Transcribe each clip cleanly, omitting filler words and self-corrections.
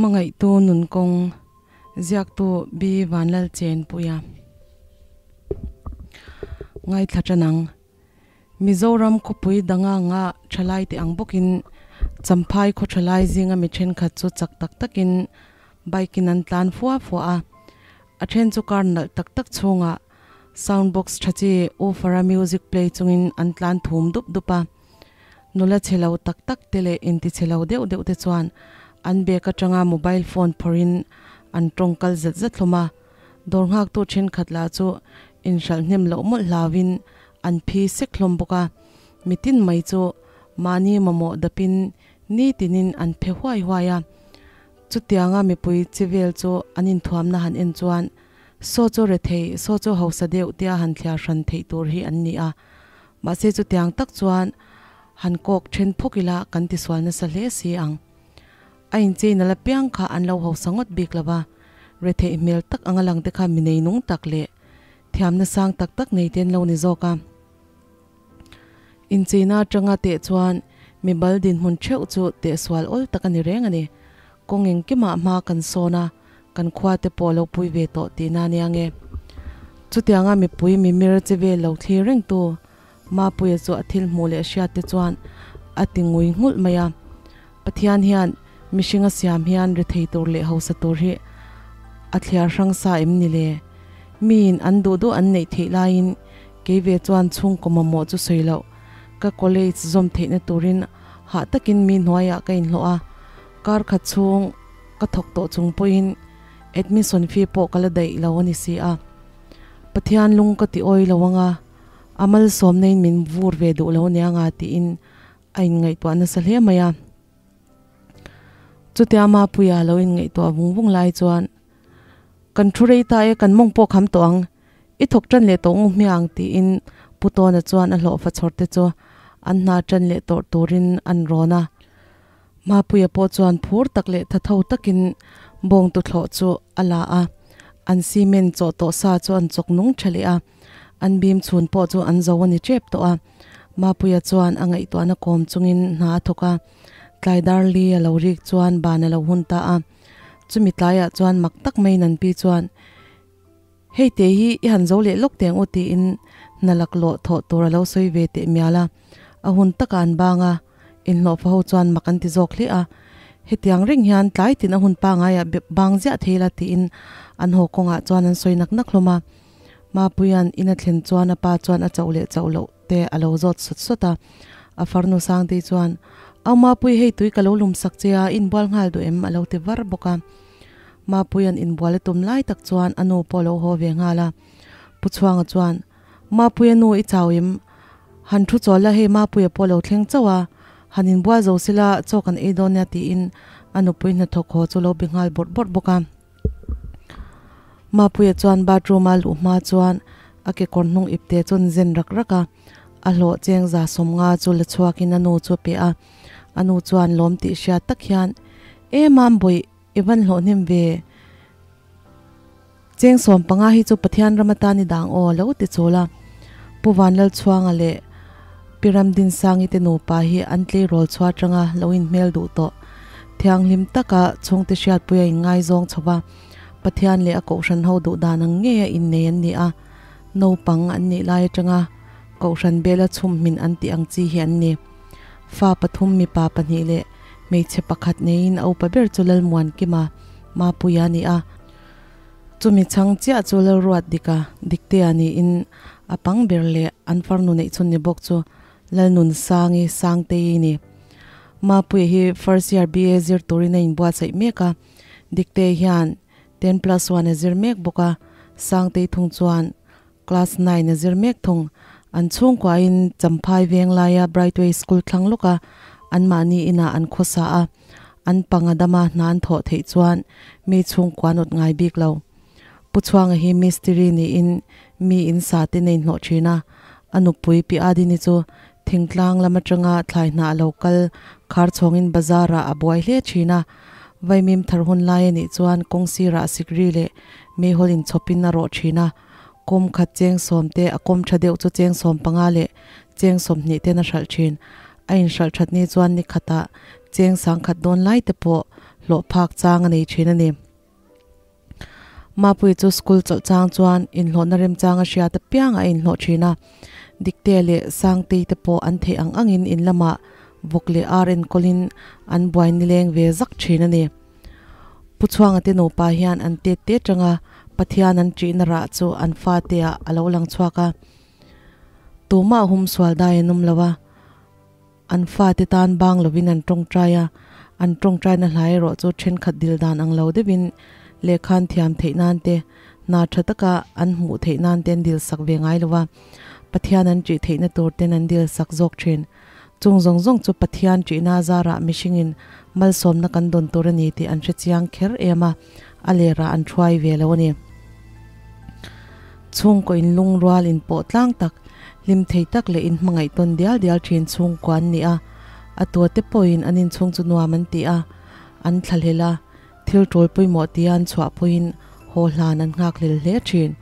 Hmangaihtu Nunkawng, Ziaktu B. Vanlalchenpuia. Ngaithla tan ang. Mizoram khawpui danga nga thalai te ang bawkin Champhai khaw thalai zinga mi thenkhat chu chak tak takin bike in an tlan fua fua a, a then chu car nalh tak tak chhungah sound box tha chi woofer a music play chungin an tlan thum dup dup a. Nula chhe lo tak tak te leh inti chhe lo deuh deuh te chuan an bag atanga mobile phone phawrhin an tawng kal zet zet hlawm a, dawr nghaktu thenkhat lah chu inhralh hnem loh mawlh hlauhin an phi sek hlawm bawk a, mitin mai chu mahni mamawh dapin nitinin an phe huai huai a. Chutianga mipui chi vel chu an inthuamna han en chuan saw chu rethei, saw chu hausa deuh tia han thliar hran theih tur hi an ni a. Mahse chutiang tak chuan han kawk then phawk ila kan tisual nasa hle si ang. A inchei nala piang kha an lo hausa ngawt bik lo va, retheih hmel tak anga lang te kha mi nei nung tak leh thiamna sang tak tak nei te an lo ni zawk a. Incheina atanga teh chuan mi bal dinhmun theuh chu tehsual awl tak a ni reng a ni. Kawng engkimah hma kan sawn a, kan khua te pawh lo pui ve tawh tihna a nia nge. Chutianga mipui mimir che vel lo thlir reng tu Mapuia chu a thil hmuh leh hriat te chuan a ti ngui nghulh mai a. Pathian hian mihring a siam hian rethei tur leh hausa tur hi a thliar hrang sa em ni le? Miin an duh duh an neih theih laiin kei ve chuan chhungkaw mamawh chu sawi loh ka college zawm theihna turin hah takin mi hnuaiah ka inhlawh a, kar khat chhung ka thawk tawh chung pawhin admission fee pawh ka la daih lo a ni si a. Pathian lung ka ti awi lo anga a malsawmna in min vur ve duh lo ania nga tiin a inngaihtuah nasa hle mai a. Chutia Mapuia lo inngaihtuah vung vung lai chuan kan thu rei ta e kan mawng pawh kham tawh ang, i thawk tan leh tawh ngu hmiang tiin Pu Tawna chuan a hlawhfa chhawr te chu an hna tan leh tawrh turin an rawn a. Mapuia pawh chuan phur tak leh thatho takin bawng tuthlawh chu a la a, an cement chawh tawh sa chu an chawk nung tha leh a, an bim chhun pawh chu an zo a ni tep tawh a. Mapuia chuan a ngaihtuahna kawm chungin hna a thawk a, tlai dar li a lo rik chuan ban a lo hun ta a. Chumi tlaiah chuan mak tak maiin an pi chuan, Hei te hi i han zo leh lawk teng u tiin hna laklawh thawh tur a lo sawi ve teh mial a. A hun takah an bang a, inhlawhfa ho chuan mak an ti zawk hle a. Hetiang reng hian tlai tin a hun pangaiah bang ziah thei la tiin an haw kawngah chuan an sawi nak nak hlawm a. Mapuia'n in a thlen chuan a pa chuan a chauh leh chauh loh te a lo zawt sawt sawt a. A farnu Sangtei chuan, Au Mapui hei tui ka lo lum sak che a, inbual nghal duh em? a lo ti var bawk a. Mapuia'n inbual a tum lai tak chuan a nu pawh a lo haw ve nghal a. Pu Chhuanga chuan, Mapuia nu i chau em? Han thu chawl la hei Mapuia pawh a lo thleng chauh a, han inbual zo sila chaw kan ei dawn nia tiin a nupui hnathawk haw chu lo be nghal bawrh bawrh bawk a. Mapuia chuan bathroom a luh hma chuan a kekawr hnung ipte chu an zen rak rak a, a hlawh cheng za sawmnga chu la chhuakin a nu chu a pe a. A nu chuan lawm tih hriat tak hian, E Mambawih, i van hlawh hnem ve. Cheng 15 hi chu Pathian ram atan i dang aw lo ti chul a. Pu Vanlalchhuanga leh Pi Ramdinsangi te nupa hi an tleirawl chhuah atanga lo inhmel duh tawh. Thianghlim taka chhungte hriatpui a inngaizawng chho va, Pathian leh a kohhran ho duh dan ang ngeia innei an ni a. Naupang an nih lai atanga kohhran bela chhum hmin an tih ang chi hi an ni. Fa pathum mipa pahnih leh hmeichhe pakhat neiin a upa ber chu Lalmuankima Mapuia a ni a. Chumi chhang chiah chu Lalruat Dika, Diktea niin a pang ber leh an farnu neih chhun ni bawk chu Lalnunsangi, Sangtei ni. Mapuia hi first year BA zir turin a inbuatsaih mek a, Diktei hian 10+1 a zir mek bawk a, Sangtei thung chuan Class 9 a zir mek thung. An chhungkuain Champhai veng laia Brightway School thlang lawka anmahni inah an khawsa a, an panga dama hna an thawh theih chuan mi chhungkua nawt ngai bik lo. Pu Chhuanga hi mistiri niin mi in sa te nei hnawh thin a, a nupui Pi Adini chu thingtlang lam atanga thlai hnah a lo kal khar chhawngin bazar ah a buai hle thin a, vaimim thar hun lai a nih chuan kawng sirah sikri leh meihawl inchhawpin a rawh thin a, Kawm khat cheng sawm te, a kawm tha deuh chu cheng 15 leh cheng 20 ten a hralh thin. A inhralh that ni chuan ni khatah cheng 10,000 dawn lai te pawh hlawh phak chang a nei thin a ni. Mapuii chu school chawlh chang chuan inhlawhna remchang a hriat apiang a inhlawh thin a, Diktea leh Sangtei te pawh an theih ang angin in lamah vawk leh ar enkawlin an buai nileng ve zak thin a ni. Pu Chhuanga te nupa hian an tet te tanga Pathian an ṭihna rah chu an fate ah a lo lang chhuak a, tumah humsual dai an awm lo a, An fate tan bang lovin an tawngtai a, an tawngtaina hla erawh chu thenkhat dil dan ang lo deuhin lehkhan thiam theih nan te, hna tha taka an hmuh theih nan te an dil sak ve ngai lo a, Pathian an ṭih theihna tur ten an dil sak zawk thin. Chung zawng zawng chu Pathian ṭihna zarah mihringin malsawmna kan dawn tur a ni tih an hre chiang kher em a, a lerah an thuai ve lo a ni. Chhungkaw inlungrual inpawh tlang tak, hlim thei tak leh inhmangaih tawn dial dial thin chhungkua an ni a. A tuate pawhin an inchhung chu nuam an ti a, an thlahlel a, thil tul pawimawh tia an chhuah pawhin haw hlan an nghakhlel hle thin.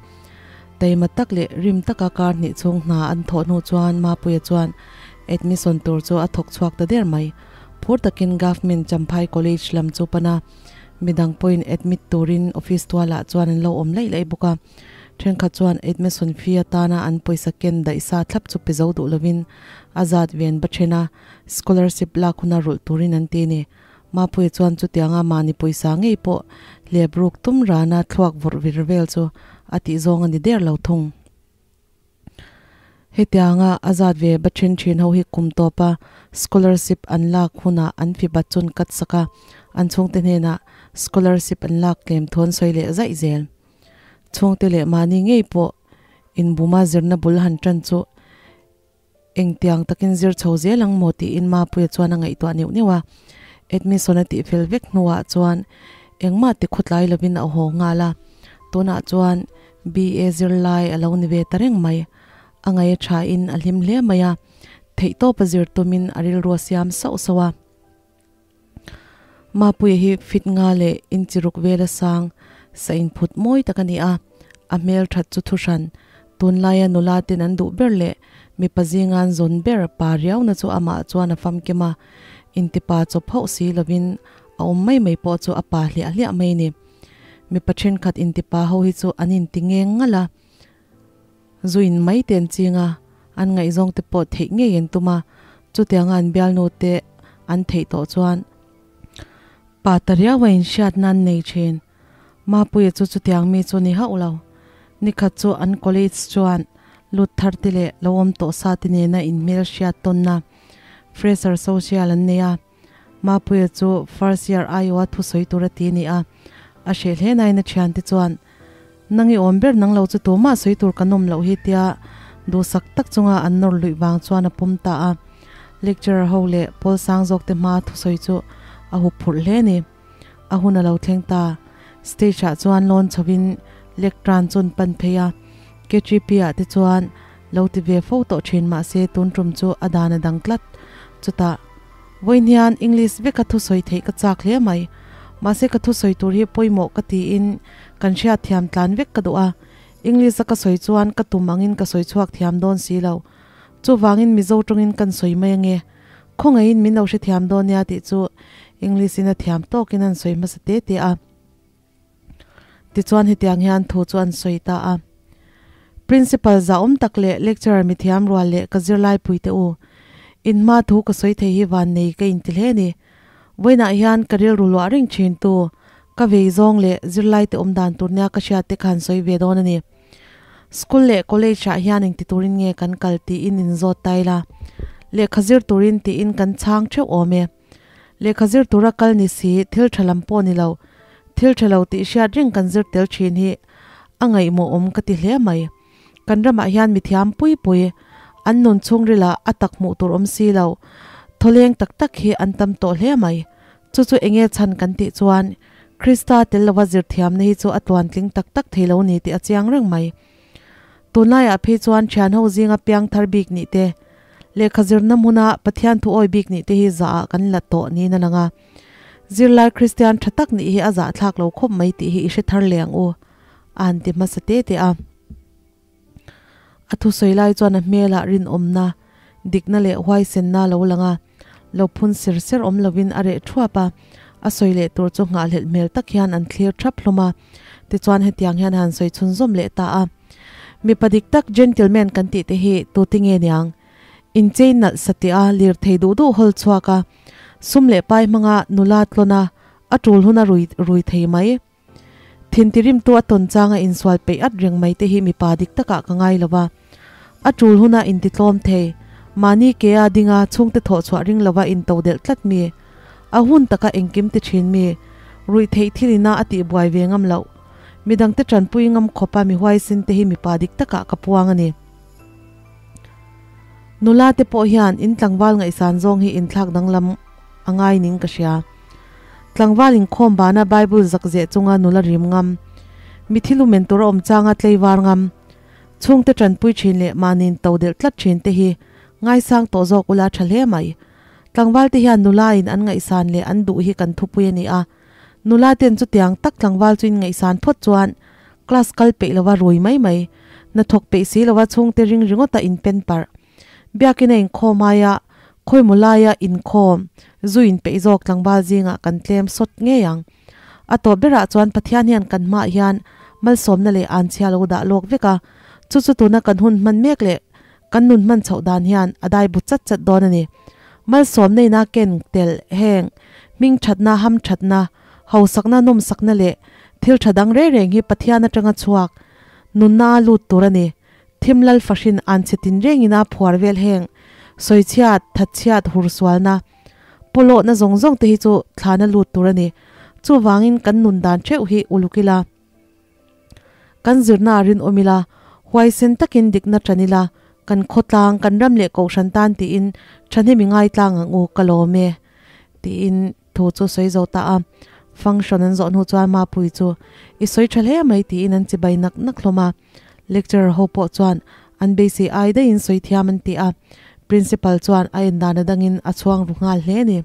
Taima tak leh rim taka kar hnih chhung hna an thawh hnu chuan Mapuia chuan admission tur chu a thawk chhuak ta der mai. Phur takin Government Champhai College lam chu pan a, midang pawhin admit turin office tualah chuan an lo awm laih laih bawk a. Thenkhat chuan admission fee atana an pawisa ken daih sa thlap chu pe zo duh lovin a zat ven ba then a, scholarship lak huna rulh turin an ti a ni. Mapuia chuan chutianga mahni pawisa ngei pawh hlep ruk tum rana thluak vawrh vir vel chu a tih zawng a ni der lo thung. Hetianga a zat ve ba then thin ho hi kum tawpa scholarship an lak hunah an fi bat chun kat sak a, an chhungte hnenah scholarship an lak tlem thawn sawi leh zaih zel. Chhungte leh mahni ngei pawh inbuma zirna bul han tan chu engtiang takin zir chho zel ang maw tiin Mapuia chuan a ngaihtuah neuh neuh a. Admission a tihfel vek hnuah chuan engmah ti khawtlai lovin a haw nghal a, tunah chuan BA zirlai a lo ni ve ta reng mai. A ngaih a thain a hlim hle mai a, theihtawpa zir tumin a rilru a siam sauh sauh a. Mapuia hi fit nga leh inchiruk vela sang sa inphut mawi tak a ni a, a hmel that chu thuhran, tunlaia nula ten an duh ber leh mipa zinga an zawn ber pa riauna chu amah chuan a famkim a, intipa chawp hauh si lovin a awm mai mai pawh chu a pa hliah hliah mai a ni. Mipa thenkhat intipa ho hi chu an inti ngeng ngalh a, Zu in mai te an ching a, an ngaihzawng te pawh theih ngei an tum a, chutianga an bialnu te an theih tawh chuan pa ta riau a inhriatna an nei thin. Mapuia chu chutiang mi chu ni hauh lo. Nikhat chu an college chuan lut thar te leh lo awm tawh sa te nena inhmel hriat tawnna fresher social an nei a, Mapuia chu first year aiawha thusawi tur a ti a ni a, a hreh hle nain a thiante chuan Nang i awm ber nang lo chu tumah sawi tur kan awm loh hi tia duhsak tak chunga an nawr luih vang chuan a pawm ta a. Lecturer ho leh pawl sang zawk te hma thusawi chu a hup phurh hle a ni. A hun a lo thleng ta. Stage ah chuan lawn chho in lectern chu an pan phei a. KGP ah te chuan lo ti ve fo tawh thin mahse tun tum chu a dan a dang tlat. Chutah. Vawiin hian English veka thusawi theih ka chak hle mai. Mahse ka thusawi tur hi pawimawh ka tiin kan hriat thiam tlan vek ka duh a. English a ka sawi chuan ka tum angin ka sawi chhuak thiam dawn si lo. Chuvangin Mizo tawngin kan sawi mai ange. Khawngaihin min lo hrethiam dawn nia tih chu English in a thiam tawkin an sawi hmasa te te a. Tichuan hetiang hian thu chu an sawi ta a. Principal zahawm tak leh lecturer mithiam rual leh ka zirlai pui te u, in hma thu ka sawi thei hi vannei ka inti hle ni. Vawiinah hian ka rilru luah reng thin tu, ka vei zawng leh zirlai te awm dan tur nia ka hriat te khan sawi ve dawn a ni. School leh college ah hian engti turin nge kan kal tiin inzawt ta ila, lehkha zir turin tiin kan chhang theuh awm e. Lehkha zir tura kal ni si, thil tha lam pawh ni lo, thil tha lo tih hriat reng kan zir tel thin hi a ngaihmawh awm ka ti hle mai. Kan ramah hian mithiam pui pui, an nun chhungrilah a tak hmuh tur awm si lo, thawleng tak tak hi an tam tawh hle mai. Chu chu enge chhan kan tih chuan, Krista tel lova zir thiamna hi chu a tluantling tak tak thei lo ni tih a chiang reng mai. Tunlaiah phei chuan thianho zinga piang thar bik nih te, Lehkha zirna hmuna Pathian thu awi bik nih te hi zahah kan la tawh niin a lang a. Zirlai Kristian tha tak nih hi a zahthlak lo khawp mai tih hi i hre thar leh ang u, a han ti hmasa te te a. A thusawi lai chuan a hmelah rinawmna, dikna leh huaisenna a lo lang a, lo phun ser ser awm lovin a reh thuap a. A sawi leh tur chu nghahhlelh hmel tak hian an thlir thap hlawm a, tichuan hetiang hian a han sawi chhunzawm leh ta a. Mipa dik tak gentleman kan tih te hi tute nge niang? Inchei nalh satih a, lirthei duh duh hawl chhuak a, sum leh pai hmanga nula tlawn a, a tul huna rui rui thei mai. Thintirimtu a tawn changa insual peih at reng mai te hi mipa dik takah ka ngai lo va. A tul huna intitlawm thei, mahni ke a dinga chhungte thawh chhuah ring lova intodelh tlat mi, a hun taka engkim ti thin mi, ruih theih thil ina a tihbuai ve ngam loh, midangte tanpui ngam khawpa mi huaisin te hi mipa dik takah ka puang a ni. Nula te pawh hian in tlangval ngaihsan zawng hi inthlak danglam a ngai ning ka hria. Tlangval inkhawm bana Bible zak zeh chunga nula rim ngam, mithi lumen tur a awm changa tleivar ngam, chhungte tanpui thin leh mahniin to delh tlat thin te hi ngaisang tawh zawk ula tha hle mai. Tlangval te hian nula in an ngaihsan leh an duh hi kan thupui a ni a, nula ten chutiang tak tlangval chu in ngaihsan phawt chuan class kal peih lova rui mai mai, hnathawk peih si lova chhungte ring ringawta inpen parh. Biakina inkhawm aia khawimaw laia inkhawm zu inpeih zawk tlangval zingah kan tlem sawt ngei ang. A tawp berah chuan Pathian hian kan hmaah hian malsawmna leh anchhia lo dah lawk vek a, chu chu tuna kan hun hman mek leh kan nun hman chhoh dan hian a dai bu chat chat dawn a ni. Malsawmna ina ken tel heng hming thatna, ham thatna, hausakna, nawmsakna leh thil tha dang reng reng hi Pathian atanga chhuak nunna a lut tur a ni. Thim lal fahrin an chhe tin rengin a phuar vel heng sawichhiat, thatchhiat, hursualna, pawlawhna zawng zawng te hi chu thlana lut tur a ni. Chuvangin kan nun dan theuh hi uluk ila, kan zirna a rinawm ila, huaisen takin dikna tan ila, kan khawtlang, kan ram leh kohhran tan tiin thahnem i ngaitlang ang u, ka lawm e tiin thu chu sawi zo ta a. Function an zawh hnu chuan Mapui chu i sawi tha hle mai tiin an chibai nak nak hlawm a. Lecturer ho pawh chuan an beisei ai daihin sawi thiam an ti a, Principal chuan a en dan a dangin a chhuang ru nghal hle a ni.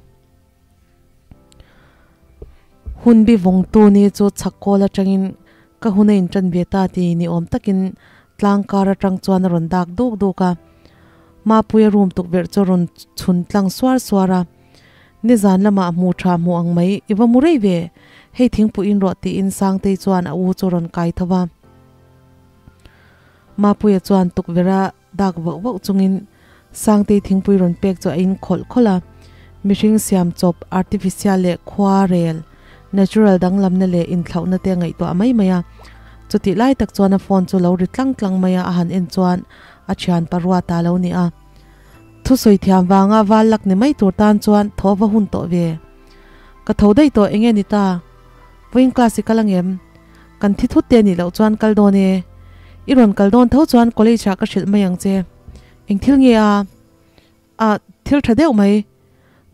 Hun bi vawngtu ni chu chhak kawl atangin ka hun a intan ve ta ti ni awm takin tlang kar atang chuan a rawn dak duk duk a. Mapuia room tukverh chu a rawn chhun tlang suar suar a. Nizan lamah hmu tha hmu ang mai, i va mu rei ve, hei thingpui in rawh tiin Sangtei chuan a u chu a rawn kai tho va. Mapuia chuan tukverha dak vauh vauh chungin Sangtei thingpui rawn pek chu a in khawlh khawlh a, mihring siam chawp artificial leh khua rel, natural danglamna leh inthlauhna te a ngaihtuah mai mai a. Chutih lai tak chuan a phone chu lo ri tlang tlang mai a, a han en chuan a thianpa Ruata a lo ni a. Thusawi thiam vanga val lak ni mai tur tan chuan thaw va hun tawh ve. Ka tho daih tawh enge ni ta? Vawiin class i kal angem? Kan thi thut te nih loh chuan kal dawn e. I rawn kal dawn tho chuan college ah ka hrilh mai ang che. Eng thil nge a? A, thil tha deuh mai.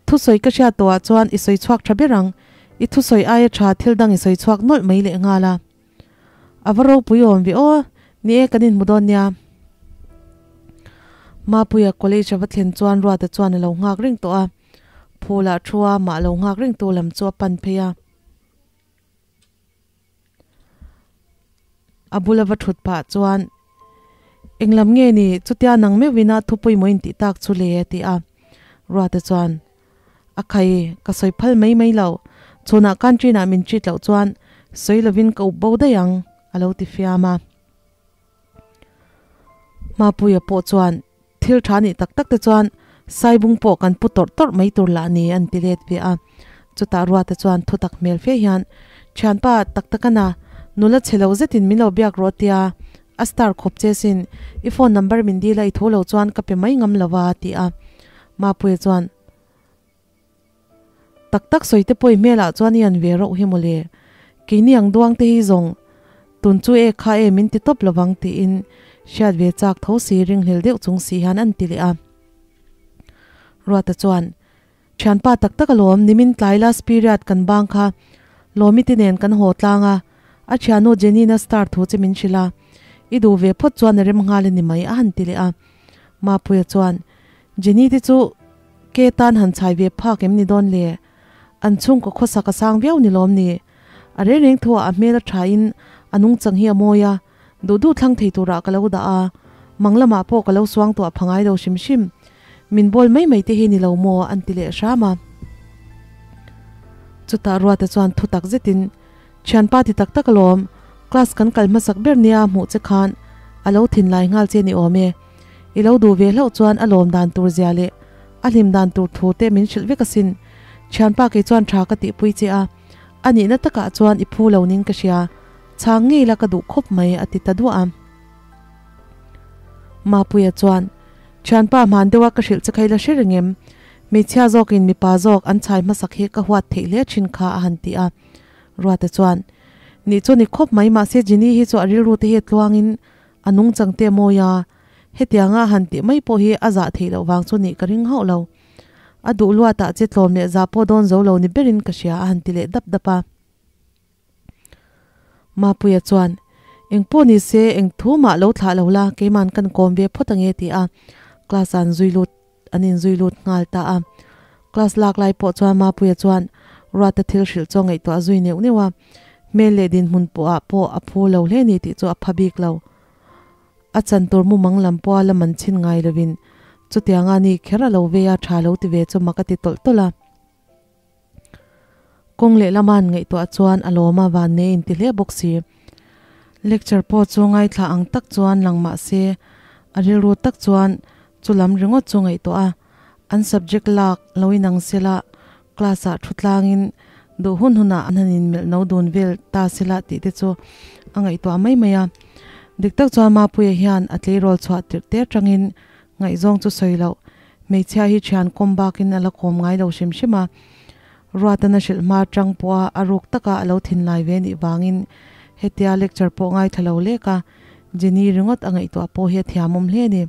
Thusawi ka hriat tawhah chuan i sawi chhuak tha ber ang. I thusawi aia tha thil dang i sawi chhuak nawlh mai leh nghal a. A va ropui awm ve aw, ni e kan inhmu dawn nia. Mapuia college a va thlen chuan Ruata chuan a lo nghak reng tawh a, Phula thu a mah lo nghak reng tu lam chu a pan phei a. A bula va thut pah chuan, Englam nge ni, chutia nang meuhvina thu pawimawh intih tak chu le a ti a. Ruata chuan, A khai, ka sawi phal mai mai lo. Chhunah canteen-ah min treat loh chuan sawi lovin ka up bo daih ang, a lo ti fiam a. Mapuia pawh chuan, Thil tha nih tak tak te chuan Saibung pawh kan pu tawrh tawrh mai tur lah ni, an ti let ve a. Chutah Ruata chuan thutak hmel fe hian, Thianpa, tak tak a na, nula chhe lo zetin min lo biak rawh tia, a star khawp che sin, i phone number min dil a i thu lo chuan ka pe mai ngam lo a, a ti a. Mapuia chuan, Tak tak sawi te pawh i hmelah chuan i an ve rauh hi mawle. Keini ang duang te hi zawng tun chu e kha e min ti tawp lovang tiin hriat ve chak tho si ringhlel deuh chung si hian an ti leh a. Ruata chuan, Thianpa tak tak alawm, nimin tlai last period kan bang kha Lawmi te nen kan haw tlang a, a thiannu Jenny-na star thu che min hrilh a, i duh ve phawt chuan a rem nghal a ni mai a han ti leh a. Mapuia chuan, Jenny te chu ke tan han chhai ve phak em ni dawn le? An chhungkaw khawsak a sang viau ni lawm ni? A reng reng thuah a hmel a thain a nungchang hi a mawi a, duh duh thlang thei turah ka lo dah a, mang lamah pawh ka lo suang tuah pha ngai lo hrim hrim. Min bawl mai mai te hi ni lo maw? An ti leh hram a. Chutah Ruata chuan thu tak zetin, Thianpa ti tak tak alawm, class kan kal hmasak ber nia hmuh che khan a lo thinlai nghal che ni awm e. I lo duh ve hlauh chuan a lawm dan tur zia leh a hlim dan tur thu te min hrilh vek asin. Thianpa kei chuan tha ka tihpui che a, a nihna takah chuan i phu lo ning ka hria, chhang ngei la ka duh khawp mai a ti ta duah a. Mapuia chuan, Thianpa hman deuha ka hrilh che kha i la hre reng em? Hmeichhia zawkin mipa zawk an chhai hmasak hi ka huat theih hle thin kha a han ti a. Ruata chuan, Nih chu ni khawp mai mahse Jenny hi chu a rilru te hi tluangin a nungchang te a mawi a, hetianga a han tih mai pawh hi a zah theih loh vang chu nih ka ring hauh lo. A duh luatah che tlawm leh zah pawh dawn zo lo ni berin ka hria a han ti leh dap dap a. Mapuia chuan, Eng pawh ni se, eng thu mah lo thlah lo la, keiman kan kawm ve phawt ange ti a, class ah an zui lut an inzui lut nghal ta a. Class lak lai pawh chuan Mapuia chuan Ruata thil hrilh chu a ngaihtuah zui neuh neuh a, hmel leh dinhmun pawhah pawh a phu lo hle ni tih chu a pha bik lo. A chan tur mumang lam pawha la man chhin ngai lovin chutianga ni kher a lo vei a tha lo ti ve chu mak a ti tawlh tawlh a. Kawng leh lama an ngaihtuah chuan a lawm a van nei inti hle bawk si. Lecture pawh chu ngaithla ang tak chuan lang mah se a rilru tak chuan chu lam ringawt chu ngaihtuah a, an subject lak lo inang sela class ah thu tlangin duh hun hunah an han inmelh no dun vel ta sela tih te chu a ngaihtuah mai mai a. Dik tak chuan Mapuia hian a tleirawl chhuah tirh te atangin ngaihzawng chu sawi loh Hmeichhia hi thian kawm bakin a la kawm ngai lo hrim hrim a, Ruatana hrilh hma atang pawha a ruk taka a lo thinlai ve nih vangin hetia lecture pawh ngaithla lo lek a, Jenny ringawt a ngaihtuah pawh hi a thiamawm hle a ni.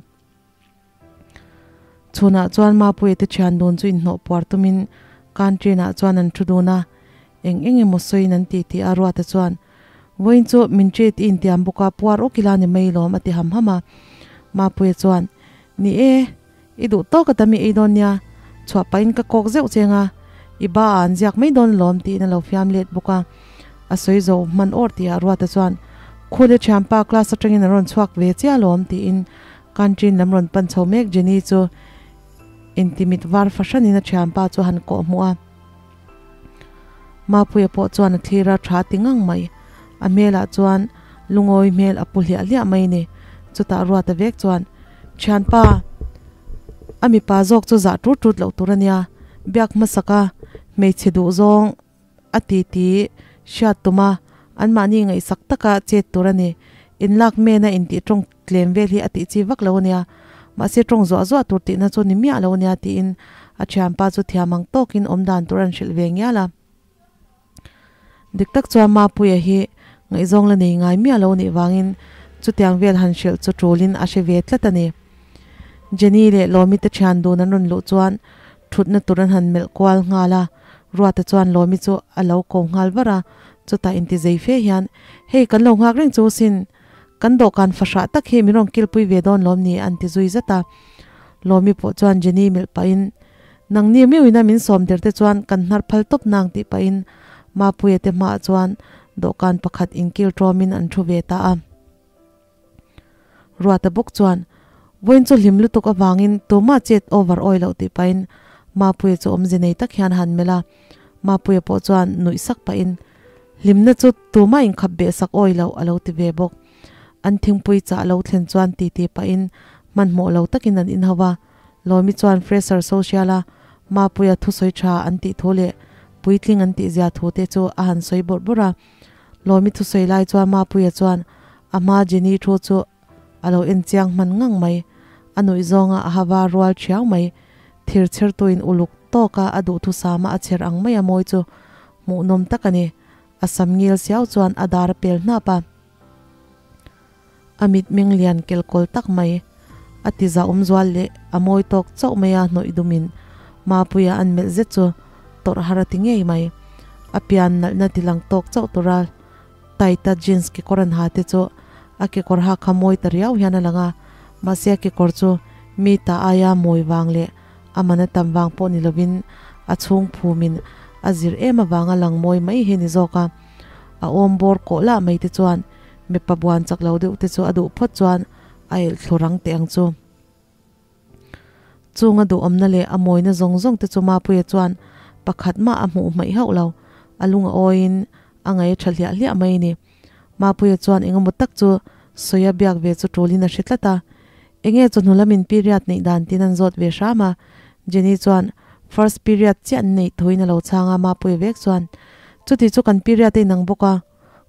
Chhunah chuan Mapuia te thian dun chu inhnawh puar tumin canteen ah chuan an thu dun a, eng eng emaw sawiin an ti tih a, Ruata chuan Vawiin chu min treat i intiam bawk a, puar awk ila ni mai lawm a ti ham ham a. Mapuia chuan, Ni e, i duh tawk a tam i ei dawn nia, chhuah pahin ka kawk zeuh cheng a, i ba ah an ziak mai dawn lawm tiin a lo fiam let bawk a. A sawi zo hman awr tihah Ruata chuan, Khule thianpa class atangin a rawn chhuak ve chiah lawm tiin canteen lam rawn pan chho mek Jenny chu intimit var fahranin a thianpa chu a han kawh hmuh a. Mapuia pawh chuan a thlir a tha ti ngang mai. A hmelah chuan lungawi hmel a pu hliah hliah mai ni. Chutah Ruata vek chuan, Thianpa, a mipa zawk chu zah tut tut loh tur a nia. Biak hmasak a, hmeichhe duh zawng a ti ti hriat tum a, anmahni ngaihsak taka chet tur a ni. Inlak mena intih tawng tlem vel hi a tih chi vak lo a nia. Mahse tawng zuah zuah tur tihna chu ni miah lo a nia tiin a thianpa chu thiam ang tawkin awm dan tur an hrilh ve ngial a. Dik tak chuan Mapuia hi ngaihzawng la nei ngai miah lo a nih vangin chutiang vel han hrilh chu tulin a hre ve tlat a ni. Jenny leh Lawmi te thian dun an rawn luh chuan thutna tur an han melh kual nghal a, Ruata chuan Lawmi chu a lo ko nghal var a, chutah intizei fe hian, Hei kan lo nghak reng chu sin, Kan dawhkan fahrah tak hi min rawn kilpui ve dawn lawm ni? an ti zui zat a. Lawmi pawh chuan Jenny melh pahin, Nangni miuina min sawm der te chuan kan hnar phal tawp nang tih pahin Mapuia te hmaah chuan dawhkan pakhat inkil tawmin an thu ve ta a. Ruata bawk chuan, Vawiin chu hlim lutuk avangin tumah chet over awi loh tih pahin Mapuia chu awmze nei tak hian han melh a. Mapuia pawh chuan nuih sak pahin, Hlimna chu tumah inkhap beh sak awi loh a lo ti ve bawk. An thingpui chah lo thlen chuan titi pahin hmanhmawh lo takin an inhau a. Lawmi chuan Fresher Social-a Mapuia thusawi tha an tih thu leh puitling an tih zia thu te chu a han sawi bawrh bawrh a. Lawmi thusawi lai chuan Mapuia chuan a hma Jenny thu chu a lo en chiang hman ngang mai. A nuih zawnga a hava rual thiau mai. Thir chhertuin uluk tawka a duhthusama a chher ang mai a mawi chu hmuhnawm tak a ni. A sam ngil siau chuan a dar a pel hnap a. A mitmeng lian kelkawl tak mai. A ti zahawm zual leh a mawi tawk chauh mai a hnawih dumin Mapuia an melh zet chu tawrh har a ti ngei mai. A pian nalhna ti lang tawk chauh tura Taita jeans kekawr an ha te chu a kekawr ha kha mawi ta riau hian a lang a, mahse a kekawr chu mi ta aia mawi vang leh a man a tam vang pawh ni lovin a chhung phumin a zir em avanga lang mawi mai hi ni zawk a. A awm bawr kawh lah mai te chuan mipa buan chak lo deuh te chu a duh phawt chuan a elh thlu rang teh ang chu. Chung a duhawmna leh a mawina zawng zawng te chu Mapuia chuan pakhat mah a hmuh hmaih hauh lo. A lung a awiin a ngaih a tha hliah hliah mai a ni. Mapuia chuan engemaw tak chu sawi a biak ve chu tulin a hre tlat a. Enge chawhnu lamin period neih dan tin an zawt ve hram a. Jenny chuan first period chiah an neih thuin a lo chhang a, Mapuia vek chuan chuti chu kan period a inang bawk a,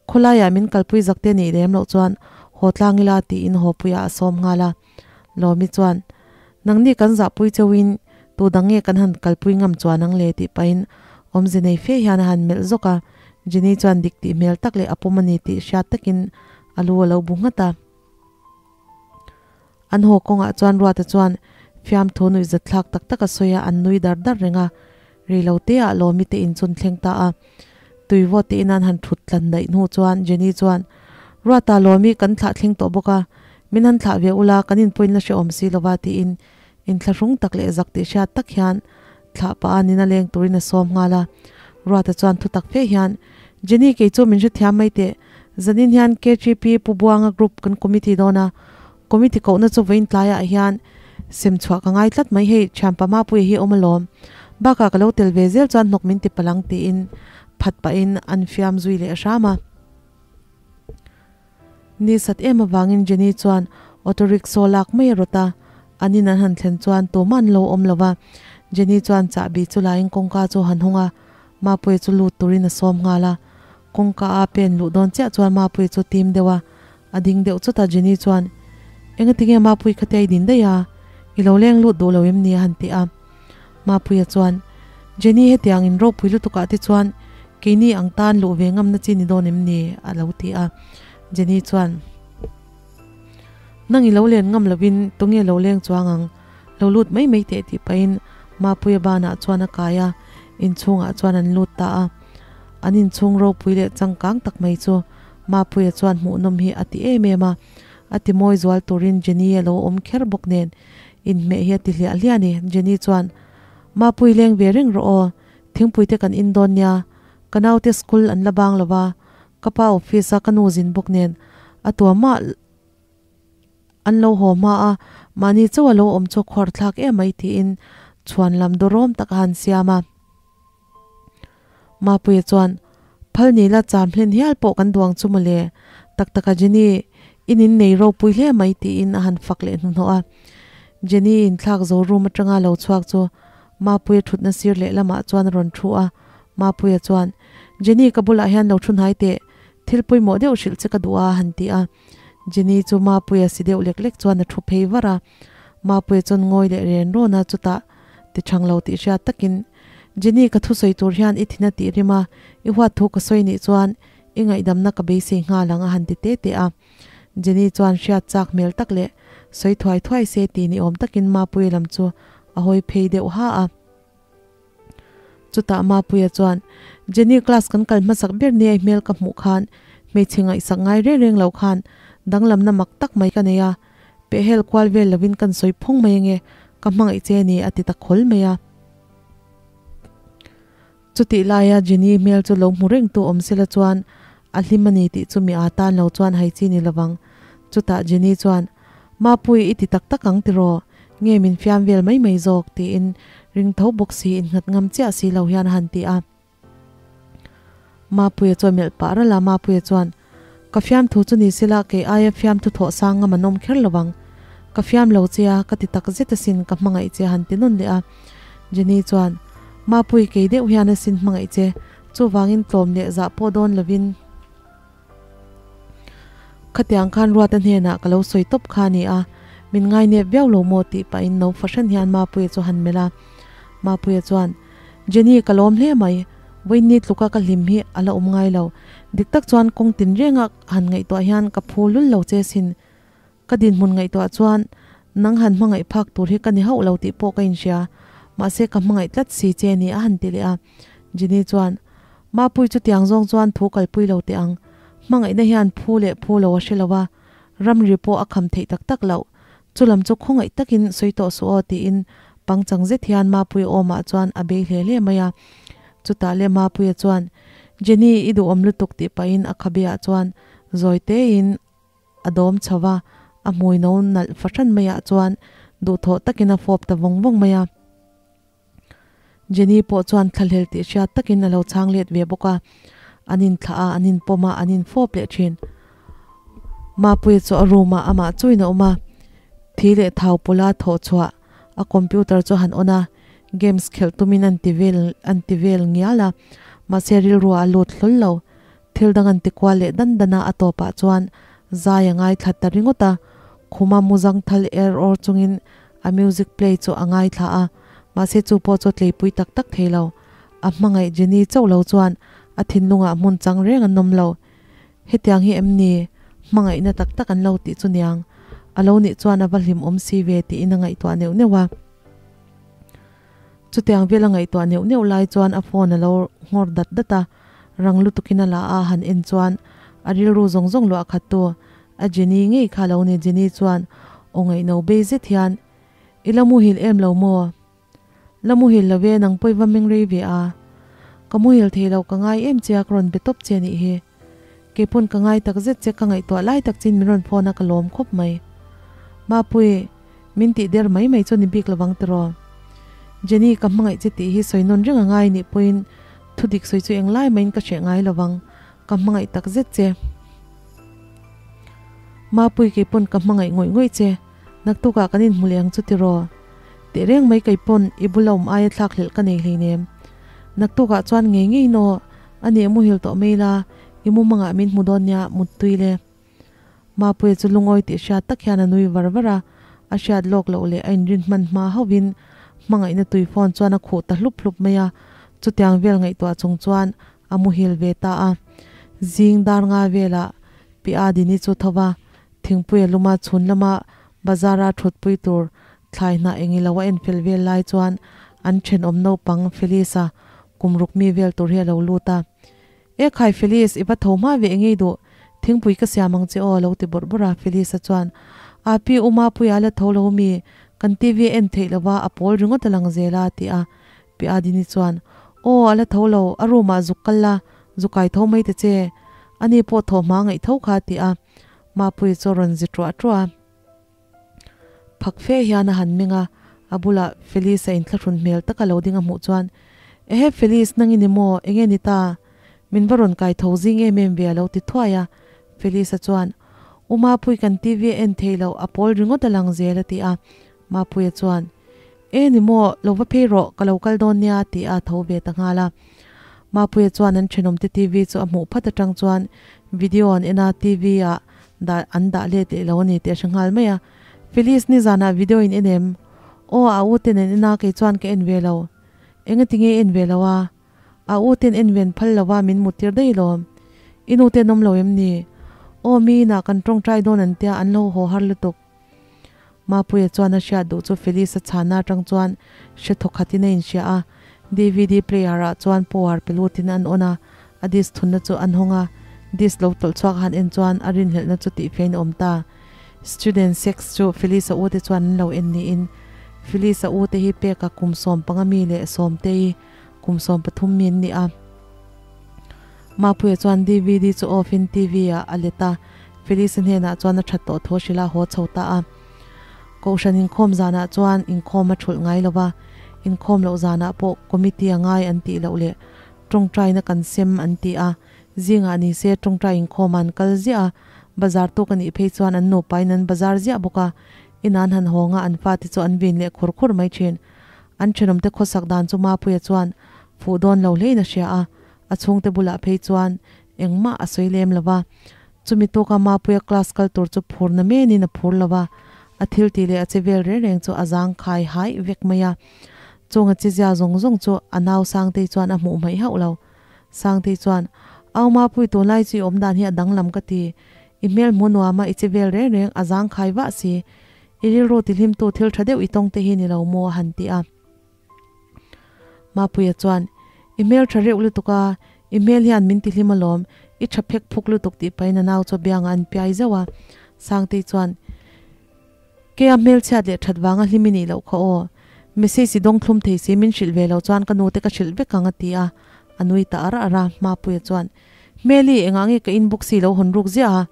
khawlaiah min kalpui zak te neih lem loh chuan haw tlang ila tiin haw puiah a sawm nghal a. Lawmi chuan Nangni kan zahpui cheuhin tu dang nge kan han kalpui ngam chuan ang le tih pahin awmze nei fe hian a han melh zawk a, Jenny chuan dik tih hmel tak leh a pawm a ni tih hriat takin a lu a lo bu nghat a. An haw kawngah chuan Ruata chuan fiamthu nuihzat thlak tak tak a sawi a, an nui dar dar reng a, rei lo te ah Lawmi te in chun thleng ta a. Tui vawt te in an han thut tlan daih hnu chuan Jenny chuan, Ruata Lawmi kan thlah thleng tawh bawk a, min han thlah ve ula kan inpawhin la hrehawm si lova tiin inthlahrung tak leh zak tih hriat tak hian thlah pah a nina leng turin a sawm nghal a. Ruata chuan thu tak fe hian, Jenny kei chu min hrethiam mai teh, zanin hian KGP Pu Buanga group kan committee dawn a, committee kohna chu vawiin tlaiah hian sem chhuah ka ngai tlat mai hei, thianpa Mapuia hi awm alawm, bakah ka lo tel ve zel chuan hnawk min ti palh ang tiin phat pahin an fiam zui leh hram a. Ni sat em avangin Jenny chuan auto rickshaw lak mai a rawt a, an in an han thlen chuan tumah an lo awm lo va. Jenny chuan chahbi chu laiin kawngka chu a han hawng a, Mapuia chu lut turin a sawm nghal a. Kawngka a pen luh dawn chiah chuan Mapuia chu tim deuh a, a ding deuh chawt a, Jenny chuan, Engatinge Mapui khatia i din daih a, i lo leng lut duh lo em ni? a han ti a. Mapuia chuan, Jenny hetiang in ropui lutukah te chuan keini ang tan luh ve ngamna chi ni dawn em ni? a lo ti a. Jenny chuan, Nang i lo len ngam lovin tunge lo leng chuang ang? Lo lut mai mai teh tih pahin Mapuia banah chuan a kai a, inchhungah chuan an lut ta a. An inchhung ropui leh changkang tak mai chu Mapuia chuan hmuhnawm hi a ti em em a, a ti mawi zual turin Jenny a lo awm kher bawk nen Inhmeh hi a ti hliah hliah a ni. Jenny chuan, Mapui leng ve reng rawh aw, thingpui te kan in dawn nia, ka naute school an la bang lo va, ka pa office a ka nu zin bawk nen a tua mah an lo haw hma a, mahni chauh a lo awm chu a khuar thlak em mai tiin chhuan lam dawrawm tak a han siam a. Mapuia chuan, Phal ni la cham hlen hial pawh kan duang chu mawle, tak taka Jenny, in in nei ropui hle mai tiin a han fak leh hnuhnawh a. Jenny inthlak zo room atanga lo chhuak chu Mapuia thutna sir lehlamah chuan a rawn thu a, Mapuia chuan, Jenny ka bulah hian lo thu hnai teh, thil pawimawh deuh hrilh che ka duh a a han ti a. Jenny chu Mapuia si deuh lek lek chuan a thu phei var a. Mapuia chuan ngawi leh ren rawn a, chutah ti thang lo tih hriat takin, Jenny ka thusawi tur hian i thin a tih rim a, i huat thu ka sawi nih chuan i ngaihdamna ka beisei nghal ang a han ti te te a. Jenny chuan hriat chak hmel tak leh sawi thuai thuai se ti ni awm takin Mapuia lam chu a hawi phei deuh ha a. Chutah Mapuia chuan, Jenny class kan kal hmasak ber nia i hmel ka hmuh khan hmeichhe ngaihsak ngai reng reng lo khan danglamna mak tak mai ka nei a, pehhel kual vel lovin kan sawi phawng mai ange, ka hmangaih che a ni a ti ta khawl mai a. Chutih laia Jenny hmel chu lo hmu reng tu awm sela chuan a hlim a ni tih chu mi aa tan lo chuan hai chi ni lovang. Chutah Jenny chuan, Mapui i ti tak tak ang tiraw? Nge min fiam vel mai mai zawk? tiin ring tho bawk si innghat ngam chiah si lo hian a han ti a. Mapuia chuan melh pah ralh a, Mapuia chuan, Ka fiamthu chu ni sela kei aia fiamthu thawh sang ngam an awm kher lo ang. Ka fiam lo che a, ka ti tak zet asin ka hmangaih che a han ti nawn leh a. Jenny chuan, Mapui kei deuh hian asin hmangaih che, chuvangin tlawm leh zah pawh dawn lovin khatiang khan Ruata hnenah ka lo sawi tawp kha a ni a, min ngainep viau lo maw tih pahin no fahran hian Mapuia chu a han melh a. Mapuia chuan, Jenny ka lawm hle mai, vawiinni tluka ka hlim hi a la awm ngai lo. Dik tak chuan kawng tinrenga han ngaihtuah hian ka phu lul lo che sin. Ka dinhmun ngaihtuah chuan nang han hmangaih phak tur hi ka ni hauh lo tih pawh ka inhria, mahse ka hmangaih tlat si che ni a han ti leh a. Jenny chuan, Mapui chutiang zawng chuan thu kalpui lo teh ang, hmangaihna hian phu leh phu lo a hre lo a, ramri pawh a kham theih tak tak loh, chulam chu khawngaih takin sawi tawh suh aw tiin pangchang zet hian Mapuia awmah chuan a bei hle hle mai a. Chutah leh Mapuia chuan, Jenny i duhawm lutuk tih pahin a khabeah chuan zawi tein A dawm chho va, a hmui no nalh fahran maiah chuan duhthawh takin a fawp ta vawng vawng mai a. Jenny pawh chuan thlahlel tih hriat takin a lo chhang let ve bawk a, an inthlah a, an inpawm a, an infawp leh thin. Mapuia chu a room ah amah chuin a awm a, thi leh thau pawla thawh chhuah a computer chu a han on a, games khelh tumin an ti vel an ti vel ngial a, mahse rilru ah a lut hlawl lo. Thil dang an ti kual leh dan dan a, a tawpah chuan zai a ngaithla ta ringawt a, khuma muzang thal er awr chungin a music play chu a ngaithla a, mahse chu pawh chu a tleipui tak tak thei lo. A hmangaih Jenny chauh lo chuan a thinlungah hmun chang reng an awm lo. Hetiang hi em ni? Hmangaihna tak tak an lo tih chu niang. A lo nih chuan a va hlimawm si ve tiin a ngaihtuah neuh neuh a. Chutiang vel a ngaihtuah neuh neuh lai chuan a phone a lo nghawr dat dat a, rang lutukin a la a han en chuan a rilru zawng zawng luah khat tu a Jenny ngei kha lo ni. Jenny chuan aw ngaihno bei zet hian, I la muhil em lo maw? La muhil lo e, nang pawh i va meng rei ve a. Ka muhil thei lo, ka ngai em che a, ka rawn be tawp che nih hi. Keipawn ka ngai tak zet che, ka ngaihtuah lai tak chin min rawn phone a, ka lawm khawp mai. Mapui, min tih der mai mai chu ni bik lovang tiraw? Jenny, ka hmangaih che tih hi sawi nawn reng a ngai nih pawhin thu dik sawi chu englai maiin ka hreh ngai lovang, ka hmangaih tak zet che. Mapui, keipawn ka hmangaih ngawih ngawih che, naktukah kan inhmu leh ang chu tiraw? Tehreng mai keipawn i bula awm aia thlak hlelh ka nei hleinem. Naktukah chuan ngei ngei naw A nih muhil tawh mai la, i mumangah min hmu dawn nia, muttui le. Mapuia chu lungawi tih hriat tak hian a nui var var a, a hriat lawk loh leh a inrin hman hma hauhin hmangaihna tui phone chuan a khuh ta hlup hlup mai a, chutiang vel ngaihtuah chung chuan a muhil ve ta a. Zing dar nga velah Pi Adini chu tho va, thingpuia luma chhun lama bazara thutpui tur Thlai hnah eng ilo a enfel vel lai chuan an thenawm naupang Felice-a kum ruk mi vel tur hi a lo lut a. E khai Felice, i va tho hma ve engei duh, thingpui ka siam ang che aw a lo ti bawrh bawrh a. Felice-a chuan, A pi u Mapuia la tho lo mi, kan TV a en theih lova a pawl ringawt a lang zel a a ti a. Pi Adini chuan, Aw a la tho lo, a room ah zuk kal la, zu kai tho mai ta che, ani pawh thaw hma ngaih tho kha a ti a. Mapuia chu a rawn zi ṭuah ṭuah a. Phak fe hian a han meng a, a bulah Felice-a inthlahrun hmel taka lo ding a hmuh chuan, Ehe Felice, nang i ni maw? Enge ni ta? Min va rawn kai tho zing em em ve a lo ti thuai a. Felice-a chuan, U Mapui kan TV a en thei loh, a pawl ringawt a lang zel a ti a. Mapuia chuan, E ni maw, lo va phei rawh, ka lo kal dawn nia a ti a, a tho ve ta nghal a. Mapuia chuan an thenawmte TV chu a hmuh phat atang chuan video an en a, TV ah dah an dah let leh lo a ni tih a hre nghal mai a. Felice nizanah video in en em? Aw, a u ten an en a, kei chuan ka en ve lo. Engati nge i en ve lo a? A u ten en ven phal lo a, min muttir daih lawm. I nu ten awm lo em ni? Aw, mi inah kan tawngtai dawn an tia, an lo haw har lutuk. Mapuia chuan a hriat duh chu Felice a chhana atang chuan hre thaw khatin a inhria a, DVD player ah chuan power pe lutin an on a, a disc thunna chu an hawng a, disc lo tawlh chhuak a han en chuan a rinhlelhna chu tihfein a awm ta. Student sex chu Felice a ute chuan an lo en niin Felice a ute hi peka kum 15 mi leh Sawmtei kum 13 mi an ni a. Mapuia chuan DVD chu off in TV ah a let a, Felice hnenah chuan a that tawh tho hrilh a haw chho ta a. Kohhran inkhawm zanah chuan inkhawm a thulh ngai lo va, inkhawm loh zanah pawh committee a ngai an tih loh leh tawngtaina kan sem an ti a, zingah ni se tawngtai inkhawmah an kal ziah a, bazar tuk a nih phei chuan an nupain an bazar ziah bawk a, inah an han hawng a an fate chu an vin leh khur khur mai thin. An thenawmte khawsak dan chu Mapuia chuan fuh dawn lo hlein a hria a, a chhungte bulah phei chuan engmah a sawi lem lo va. Chumi tawka Mapuia class kal tur chu phur na menin a phur lo va, a thil tih leh a che vel reng reng chu a zang khai haih vek mai a. Chung a chizia zawng zawng chu a nau Sangtei chuan a hmuh hmaih hauh lo. Sangtei chuan, Au Mapui tunlai chu i awm dan hi a danglam ka ti. I hmel hmu nuam a i che vel reng reng a zang khai vah si. I rilru tihlimtu thil tha deuh i tawng te hi ni lo maw a han ti a. Mapuia chuan, I hmel tha reuh lutuk a, i hmel hian min tihlim alawm, i tha phek phuk lutuk tih pahin a nau chu biangah an piai zauh a. Sangtei chuan, Keia hmelchhiat leh that vanga hlim i nih loh kha aw. Message i dawng thlum thei si min hrilh ve lo chuan ka nute ka hrilh vek ang a ti a. A nui ta ar ar a, Mapuia chuan, Hmeli, engah nge ka inbox hi i lo hawn ruk ziah a?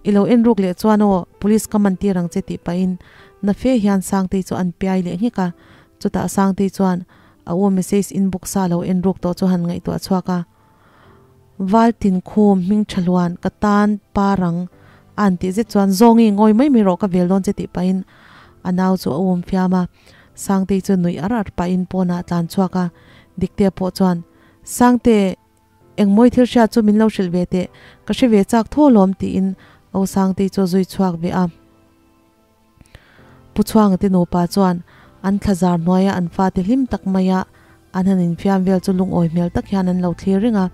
I lo en ruk leh chuan aw, police ka man tir ang che tih pahin na fe hian Sangtei chu an piai leh nghek a. Chutah Sangtei chuan, A u message inbox a lo en ruk tawh chu han ngaihtuah chhuak a. Valtin khum hming tha hluan ka tan parang a han tih zet chuan Zawngi ngawi mai mai rawh ka vel dawn che tih pahin a nau chu a um fiam a. Sangtei chu nuih ar ar pahin pawnah a tlan chhuak a. Diktea pawh chuan Sangte Engmawi thil hriat chu min lo hrilh ve teh, ka hre ve chak thaw lawm tiin Au Sangtei chu a zui chhuak ve a. Pu Chhuanga te nupa chuan an thlazar hnuaia an fate hlim tak maia an han infiam vel chu lungawi hmel tak hian an lo thlir reng a.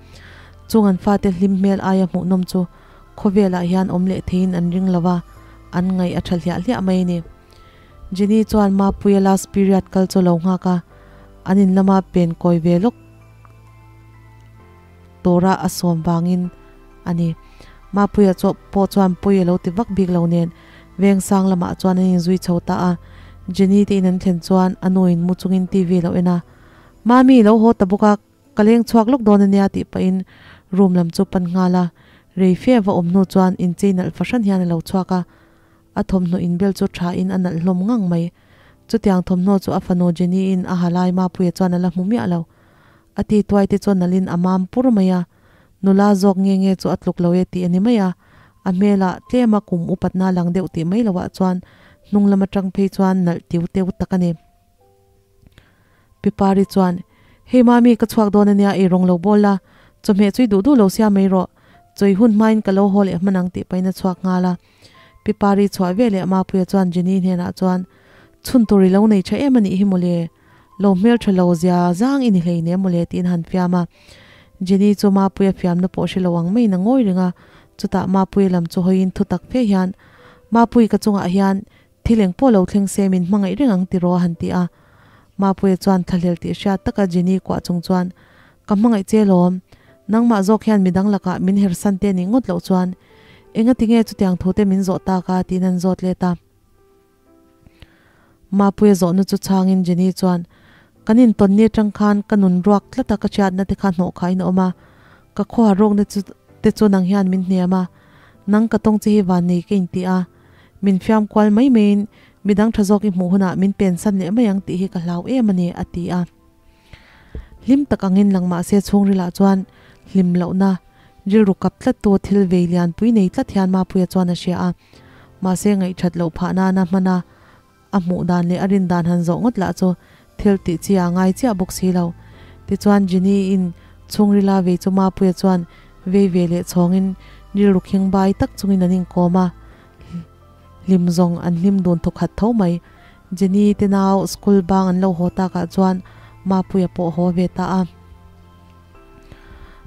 Chung an fate hlim hmel aia hmuhnawm chu khawvelah hian awm leh theiin an ring lo va, an ngaih a tha hliah hliah mai a ni. Jenny chuan Mapuia last period kal chu a lo nghak a, an in lama pen kawi ve lawk tura a sawm vangin a ni. Mapuia chu pawh chuan pawi a lo ti vak bik lo nen veng sang lamah chuan an inzui chho ta a. Jenny te in an thlen chuan a nu in mu chungin TV a lo en a, Mami lo haw ta bawk a, ka leng chhuak lawk dawn ania tih pahin room lam chu pan nghal a. Rei fe va awm hnu chuan inchei nalh fahran hian a lo chhuak a. A thawmhnaw inbel chu tha in a nalh hlawm ngang mai. Chutiang thawmhnaw chu a fanu Jenny in a ha lai Mapuia chuan a la hmu miah lo. A ti tuai te chu nalh in a mam pur mai a. Nula zawk nge nge chu a tluk lo e tih a ni mai a. A hmel ah tlem a kum upatna lang deuh tih mai lo ah chuan hnung lam atang phei chuan nalh tiu teu tak a ni. Pi Pari chuan, Hei mami ka chhuak dawn ania ei rawng lo bawl la, chawhmeh chu i duh duh lo sia mai rawh, chawi hun hmain ka lo haw leh hman ang tih pahin a chhuak nghal a. Pi Pari chhuah ve leh Mapuia chuan Jenny hnenah chuan, Chhun tur i lo nei tha em anih hi mawle, lo hmeltha lo zia zang i ni hlei nem mawle tiin a han fiam a. Jenny chu Mapuia fiamna pawh hre lo ang maiin a ngawi reng a, chutah Mapuia lam chu hawiin thu tak fe hian, Mapui ka chungah hian Thil eng pawh lo thleng se min hmangaih reng ang tiraw a han ti a. Mapuia chuan thlahlel tih hriat taka Jenny kuah chung chuan, Ka hmangaih che lawm. Nangmah zawk hian midang lakah min hersan te nih ngawt loh chuan engati nge chutiang thute min zawh tak a tiin an zawt let a. Mapuia zawhna chu chhangin Jenny chuan, Kan intawn ni atang khan ka nun ruak tlata ka hriatna te kha hnawh khain a awm a. Ka khuaha rawkna chu te chu nang hian min hnem a. Nang ka tawng che hi vannei ka inti a. Min fiam kual mai maiin midang tha zawk i hmuh hunah min pensan leh mai ang tih hi ka hlau em a ni, a ti a. Hlim tak angin lang mahse chhungrilah chuan hlim lohna rilru kap tlattu thil vei lianpui nei tlat hian Mapuia chuan a hria a. Mahse ngaihthat loh phah nana hmana a hmuh dan leh a rin dan han zawh ngawt lah chu thil tih chi a ngai chiah bawk si lo. Tichuan Jenny-in chhungrila vei chu Mapuia chuan vei ve leh chhawngin rilru khing bai tak chungin an inkawm a, hlim zawng an hlim dun thawkhat tho mai. Jenny te nau school bang an lo haw takah chuan Mapuia pawh haw ve ta a.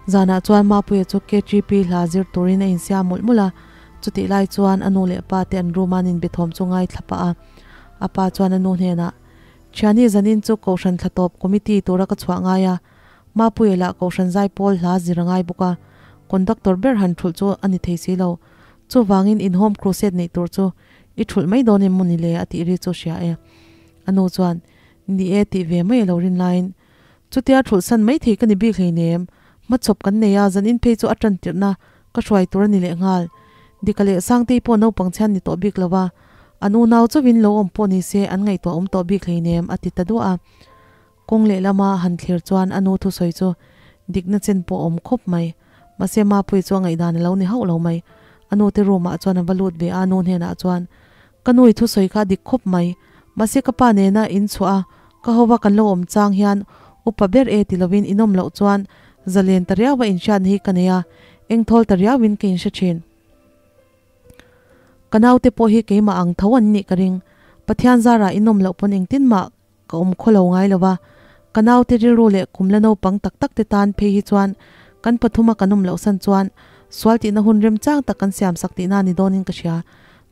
Zanah chuan Mapuia chu KGP hla zir turin a insiam mawlh mawlh a, chutih lai chuan a nu leh pa te an room a an inbe thawm chu ngaithla pah a. A pa chuan a nu hnenah, Thiani zanin chu Kohhran thla tawp committee tura ka chhuah ngai a, Mapuia lah Kohhran zaipawl hla zir a ngai bawk a, conductor ber han thulh chu a ni thei si lo. Chuvangin in home crusade neih tur chu i thulh mai dawn em maw ni le a tih ri chu hria e. A nu chuan, Ni e tih ve mai a lo rin laiin, Chutia thulh san mai thei ka ni bik hleinem, hmachhawp kan nei a, zan in phei chu a tan tirhna ka hruai tur a ni leh nghal. Dika leh Sangtei pawh naupang chhian ni tawh bik lo a, an unau chauhin lo awm pawh ni se an ngaihtuah awm tawh bik hleinem a ti ta duah a. Kawng lehlama han thlir chuan a nu thusawi chu dikna chen pawh a awm khawp mai. Mahse Mapuii chu a ngaihdan a lo ni hauh lo mai. A nu te room ah chuan a va lut ve a, a nu hnenah chuan, Ka nu i thusawi kha a dik khawp mai. Mahse ka pa nena in chhuah a, ka hova kan lo awm chang hian upa ber e ti lovin in awm loh chuan zalen ta riau a inhriatna hi ka nei a, engthawl ta riauin ka inhre thin. Ka naute pawh hi keimah ang tho an nih ka ring. Pathian zarah in awm loh pawn engtin mah ka awm khaw lo ngai lo va, ka naute rilru leh kum la naupang tak tak te tan phei hi chuan kan pathuma kan awm loh san chuan sual tihna hun remchang tak kan siam sak tihna ni dawnin ka hria.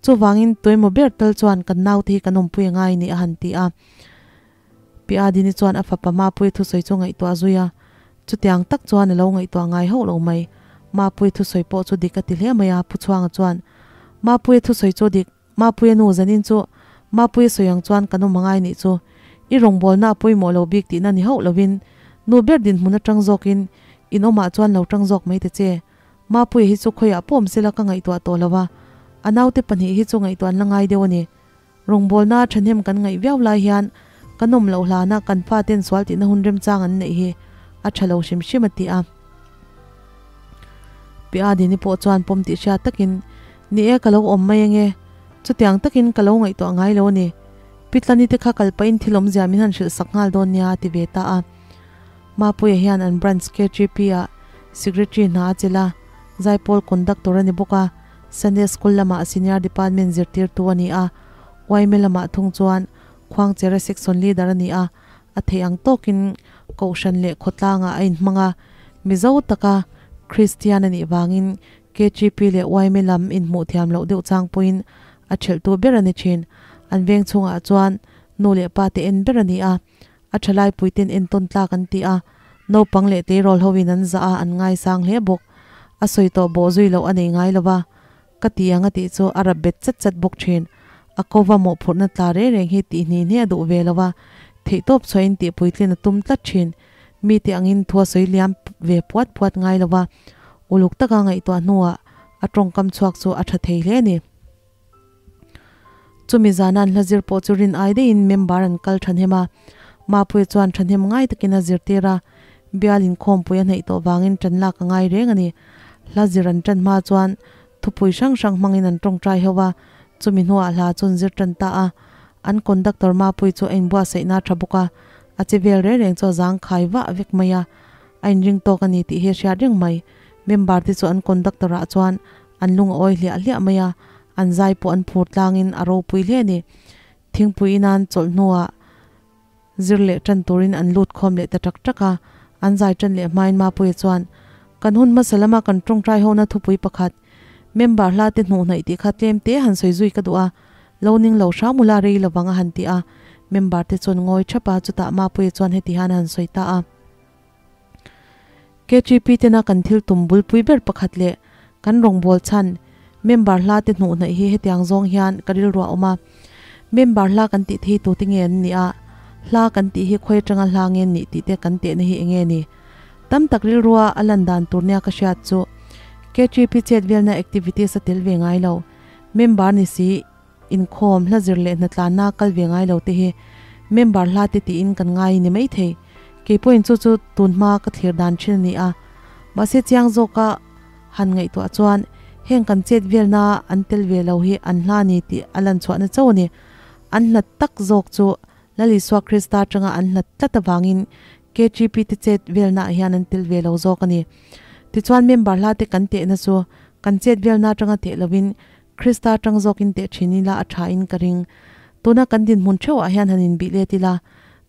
Chuvangin tuemaw ber tal chuan kan naute hi kan awmpui a ngai ni a han ti a. Pi Adini chuan a fapa Mapuii thusawi chu ngaihtuah zui a, chutiang tak chuan a lo ngaihtuah ngai hauh lo mai. Mapuii thusawi pawh chu dik a ti hle mai a, Pu Chhuanga chuan Mapuii thusawi chu dik Mapuia nu zanin chu Mapuia sawi ang chuan kan awm angai nih chu. I rawngbawlna a pawimawh lo bik tihna ni hauh lovin nu ber dinhmun atang zawkin in awmah chuan lo tang zawk mai ta che. Mapuia hi chu khawiah pawh awm sela ka ngaihtuah tawh lo a, a naute pahnih hi chu ngaihtuah an la ngai deuh a ni. Rawngbawlna thahnem kan ngaih viau lai hian Kan awm loh hlana kan faten sual tihna hun remchang an neih hi a tha lo hrim hrim a ti a. Pi Adini pawh chuan pawm tih hriat takin, Ni e, ka lo awm mai ange. Chutiang takin ka lo ngaihtuah ngai lo a ni. Pi Tlani te kha kal pahin thil awmzia min han hrilh sak nghal dawn nia a ti ve ta a. Mapuia hian an branch KGP ah Secretary hna a chelh a, Zaipawl Conductor a ni bawk a, Sunday School lamah Senior Department zirtirtu a ni a, yma lamah thung chuan Khuangchera Section Leader a ni a, a theih ang tawkin Kohhran leh khawtlangah a inhmang a, Mizo taka Kristian a nih vangin KGP leh yma lam inhmuh thiam loh deuh chang pawhin a thelhtu ber a ni thin. An veng chhungah chuan nu leh pa te en ber a ni a, A thalai puiten entawn tlak an ti a, naupang leh tleirawl hoin an zah a, an ngaisang hle bawk. A sawi tawh bawh zui loh a nei ngai lo va, ka ti ang a tih chu a rap bet chat chat bawk thin. A kova mawhphurhna tla reng reng hi tih hni hne a duh ve lo va, theihtawp chhuahin tih puitlin a tum tlat thin. Mite angin thu a sawi liam ve puat puat ngai lo va, uluk taka ngaihtuah hnuah a tawngkam chhuak chu a tha thei hle a ni. Chumi zana an hla zir pawh chu rin ai daihin member an kal thahnem a, Mapuia chuan thahnem ngai takin a zirtir a, bial inkhawmpui a hnaih tawh vangin tan lak a ngai reng a ni. Hla zir an tan hma chuan thupui hrang hrang hmangin an tawngtai ho a, chumi hnuah hla chu an zir tan ta a. An conductor Mapuii chu a inbuatsaihna a tha bawk a, a che vel reng reng chu a zang khai vah vek mai a, a inring tawk a ni tih hi a hriat reng mai. Member te chu an conductor ah chuan An lung a awi hliah hliah mai a, an zai pawh an phur tlangin a ropui hle a ni. Thingpui inan chawlh hnuah zir leh tan turin an lut khawm leh ta tak tak a, an zai tan leh hmain Mapuia chuan, Kan hun hmasa lama kan tawngtai hona thupui pakhat, member hla te hnuh hnaih tih kha tlem te han sawi zui ka duh a, lo ning lo hram ula rei lovang a han ti a, member te chuan ngawi thap a, chutah Mapuia chuan heti hian a han sawi ta a. KTP tena kan thil tum bulpui ber pakhat leh kan rawngbâwl chhan member hla te hnuh hnaih hi hetiang zawng hian ka rilru a awm a. Member hla kan tih thei tute nge an nih a, hla kan tih hi khawi atanga hla nge an nih tih te kan tehna hi enge ni? Tam tak rilrua a lan dan tur nia ka hriat chu KTP chet velna activities a tel ve ngai lo. Member ni si Inkhawm, hla zir leh hnatlanna kal ve ngai lo te hi member hla te tiin kan ngai ni mai thei. Kei pawhin chu chu tun hma ka thlir dan thin a ni a. Mahse chiang zawka han ngaihtuah chuan heng kan chet velna an tel ve lo hi an hla ni tih a lan chhuahna chauh a ni. An hlat tak zawk chu Lal Isua Krista atanga an hlat tlat avangin KGP te chet velnaah hian an tel ve lo zawk a ni. Tichuan member hla te kan tehna chu kan chet velna atanga teh lovin Krista tang zawkin teh thin ila a tha in ka ring. Tuna kan dinhmun theuh ah hian han inbih let ila,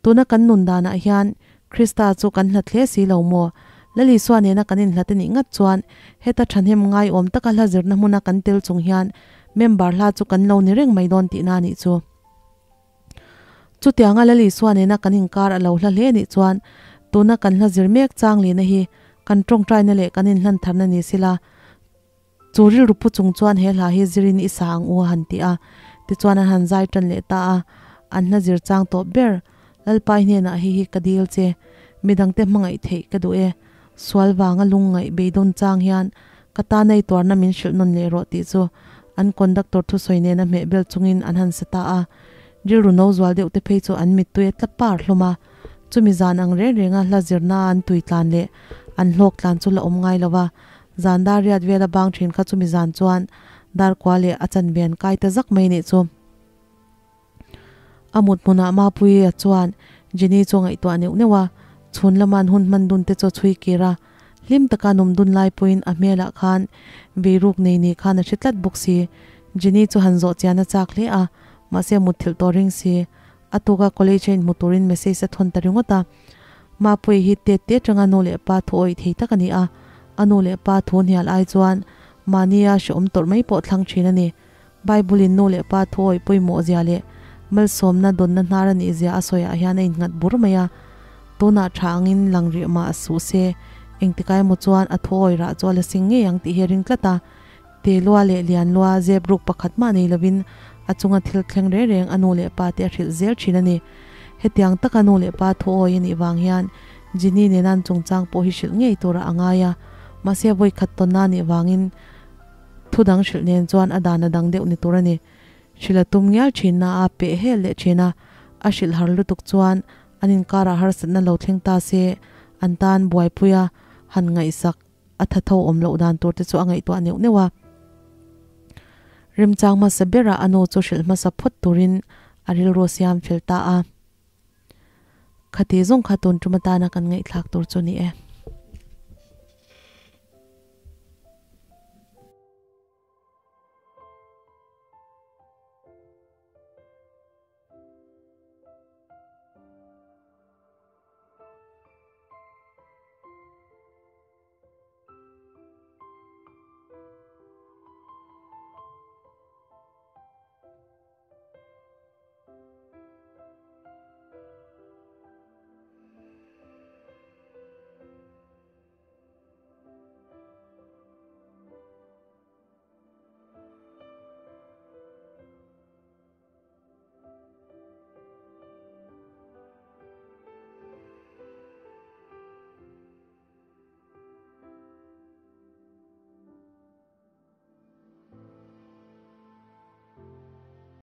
tuna kan nun danah hian Krista chu kan hlat hle si lo maw? Lal Isua nena kan inhlat a nih ngat chuan heta thahnem ngaiawm taka hla zirna hmuna kan tel chung hian member hla chu kan lo ni reng mai dawn tihna a nih chu. Chutianga Lal Isua nena kan inkar a lo hla hle nih chuan tuna kan hla zir mek chang lihna hi kan tawngtaina leh kan inhlan tharna ni sila, Chu rilru pu chung chuan he hla hi zirin i sa ang u a han ti a, tichuan an han zai tan leh ta a, an hla zir chang tawp ber, Lalpai hnenah hei hi ka dil che, midangte hmangaih theih ka duh e, sual vanga lungngaih beidawn chang hian ka tana i tuarna min hrilh nawn leh rawh tih chu an conductor thusawi nena hmeh bel chungin an han sa ta a, rilru no zual deuh te phei chu an mittui a tla par hlawm a, chumi zan ang reng renga hla zirna an tui tlan leh an hlawk tlan chu la awm ngai lo va. Zan dar riat vel a bang thin kha chumi zan chuan dar kua leh a chanve an kai ta zak mai nih chu. A mut hmunah Mapuia chuan Jenny chu a ngaihtuah neuh neuh a, chhun lama an hun hman dun te chu a chhui kir a, hlim taka num dun lai pawhin a hmelah khan veiruk nei ni khan a hre tlat bawk si. Jenny chu han zawh chian a chak hle a, mahse mutthilh tawh ring si. A tuka college a inhmu turin message a thawn ta ringawt a. Mapuii hi tet te atanga nu leh pa thu awih thei tak a ni a, a nu leh pa thu hnial ai chuan mahnia hrehawm tawrh mai pawh thlang thin a ni. Bible in nu leh pa thu awih pawimawh zia leh malsawmna dawnna hnar a nih zia a sawiah hian a innghat bur mai a. Tunah tha angin lang rih mah suh se, engtikai emaw chuan a thu awih rah chu a la sing ngei ang tih hi a ring tlat a. Te lua leh lian lua zep ruk pakhat mah nei lovin a chunga thil thleng reng reng a nu leh pa te a hrilh zel thin a ni. Hetiang taka nu leh pa thu awi a nih vang hian Jenny nena an chungchang pawh hi hrilh ngei turah a ngai a, mahse vawi khat tawnna a nih vangin thu dang hrilh nen chuan a dan a dang deuh ni tur a ni. Hrilh a tum ngial thin na a peh hel leh thin a, A hrilh har lutuk chuan an inkarah harsatna lo thleng ta se, an tan buaipuia han ngaihsak a tha tho awm loh dan tur te chu a ngaihtuah neuh neuh a. Remchang hmasa berah a nu chu hrilh hmasa phawt turin a rilru siam fel ta a. Khati zawng kha tun tum atana kan ngaihthlak tur chu ni e.